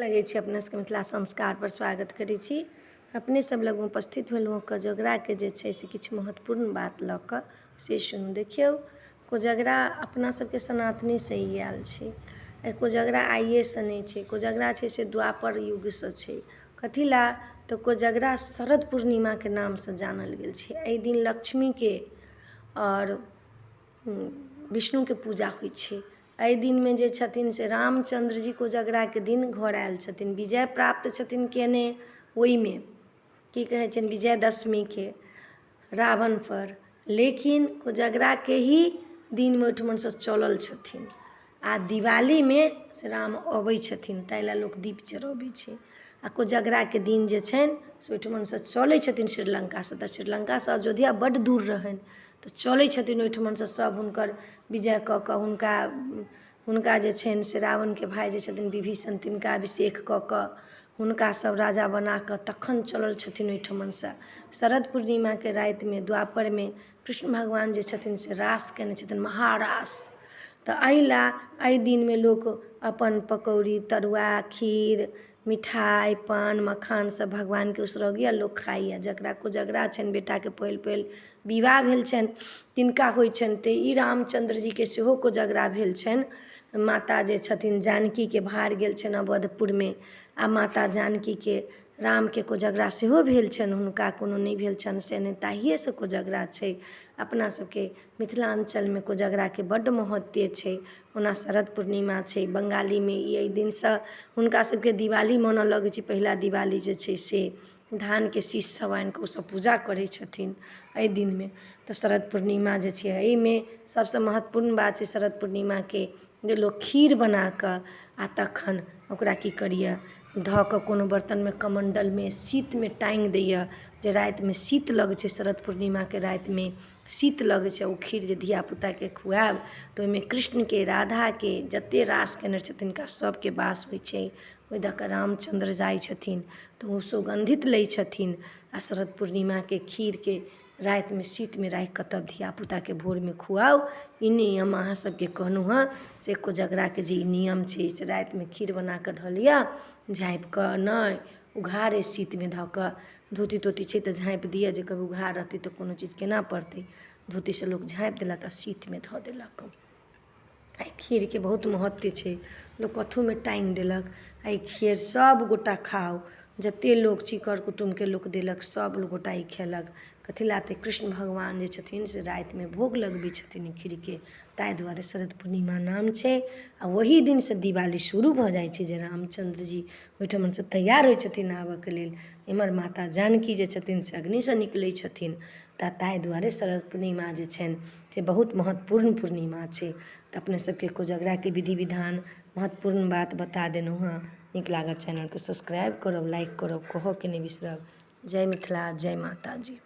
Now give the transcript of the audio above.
लगै छी अपना सबके मिथिला संस्कारपर स्वागत करै छी। अपने सब लगमे उपस्थित भेलहुँ कोजगराके जे छै से किछु महत्वपूर्ण बात लऽ कऽ से सुनू। देखियौ, कोजगरा अपना सबके सनातनीसँ ई आयल छै। एहि कोजगरा आइएसँ नहि छै, कोजगरा छै से द्वापर युगसँ छै। कथी लए तऽ कोजगरा शरद पूर्णिमाके नामसँ जानल गेल छै। एहि दिन लक्ष्मीके आओर विष्णुके पूजा होइ छै। एहि दिनमे जे छथिन से रामचन्द्रजी कोजगराके दिन घर आयल छथिन, विजय प्राप्त छथिन कयने ओहिमे की कहै छनि विजयदशमीके रावणपर। लेकिन कोजगराके ही दिनमे ओहिठुमनसँ चलल छथिन आ दिवालीमे से राम अबै छथिन, ताहि लए लोक दीप जरबै छै। आ कोजगराके दिन जे छनि से ओहिठुमनसँ चलै छथिन श्रीलङ्कासँ, तऽ श्रीलङ्कासँ अयोध्या बड्ड दूर रहनि, तऽ चलै छथिन ओहिठुमनसँ सभ हुनकर विजय कऽ कऽ हुनका जे छनि से रावणके भाय जे छथिन विभीषण, तिनका अभिषेक कऽ कऽ हुनका सभ राजा बना कऽ तखन चलल छथिन ओहिठुमनसँ। शरद पूर्णिमाके रातिमे द्वापरमे कृष्ण भगवान जे छथिन से रास कयने छथिन, महारास। तऽ एहि लए एहि दिनमे लोक अपन पकौड़ी, तरुआ, खीर, मिठाइ, पान, मखान सभ भगवानके उसरगैए, लोक खाइए। जकरा कोजगरा छनि, बेटाके पहिल पहिल विवाह भेल छनि, तिनका होइ छनि। तऽ ई रामचन्द्रजीके सेहो कोजगरा भेल छनि। माता जे छथिन जानकीके भार गेल छनि अवधपुरमे, आ माता जानकीके रामके कोजगरा सेहो भेल छनि, हुनका कोनो नहि भेल छनि से नहि, ताहिएसँ कोजगरा छै। अपना सबके मिथिलाञ्चलमे कोजगराके बड्ड महत्व छै। ओना शरद पूर्णिमा छै बंगालीमे, ई एहि दिनसँ हुनका सबके दिवाली मनऽ लगै छै। पहिला दिवाली जे छै से धानके शीश सब आनिकऽ ओसब पूजा करै छथिन एहि दिनमे। तऽ शरद पूर्णिमा जे छै एहिमे सबसँ महत्वपूर्ण बात छै शरद पूर्णिमाके, जे लोक खीर बनाकऽ आ तखन ओकरा की करैए, धऽ कऽ कोनो बर्तनमे, कमण्डलमे, शीतमे टाँगि दैए, जे रातिमे शीत लगै छै। शरद पूर्णिमाके रातिमे शीत लगै छै, ओ खीर जे धियापुताके खुआएब तऽ ओहिमे कृष्णके, राधाके, जते रास केने छथिन तिनका सबके वास होइ छै। ओहि दऽ कऽ रामचन्द्र जाइ छथिन तऽ ओ सुगन्धित लै छथिन। आ शरद पूर्णिमाके खीरके रातिमे शीतमे राखिकऽ तब धियापुताके भोरमे खुआउ, ई नियम अहाँ सबके कहलहुँ हँ से कोजगराके जे ई नियम छै से रातिमे खीर बनाकऽ धऽ लिअ झाँपिकऽ, नहि उघारे शीतमे धऽ कऽ, धोती तोती छै तऽ झाँपि दिअ, जे कभी उघार रहतै तऽ कोनो चीज केना पड़तै। धोतीसँ लोक झाँपि देलक आ शीतमे धऽ देलक। एहि खीरके बहुत महत्व छै, लोक कथुमे टाँगि देलक। एहि खीर सब गोटा खाउ, जते लोक छी, कर कुटुम्बके लोक देलक, सब गोटा ई खेलक। कथी लए तऽ कृष्ण भगवान जे छथिन से रातिमे भोग लगबै छथिन ई खीरके, ताहि दुआरे शरद पूर्णिमा नाम छै। आ ओही दिनसँ दिवाली शुरू भऽ जाइ छै, जे रामचन्द्र जी ओहिठमनसँ तैयार होइ छथिन आबऽके लेल, एम्हर माता जानकी जे छथिन से अग्निसँ निकलै छथिन। तऽ ताहि दुआरे शरद पूर्णिमा जे छनि से बहुत महत्वपूर्ण पूर्णिमा छै। तऽ अपने सबके कोजगराके विधि विधान महत्वपूर्ण बात बता देलहुँ हँ। नीक लागल चैनलके सब्सक्राइब करब, लाइक करब, कहऽके नहि बिसरब। जय मिथिला, जय माताजी।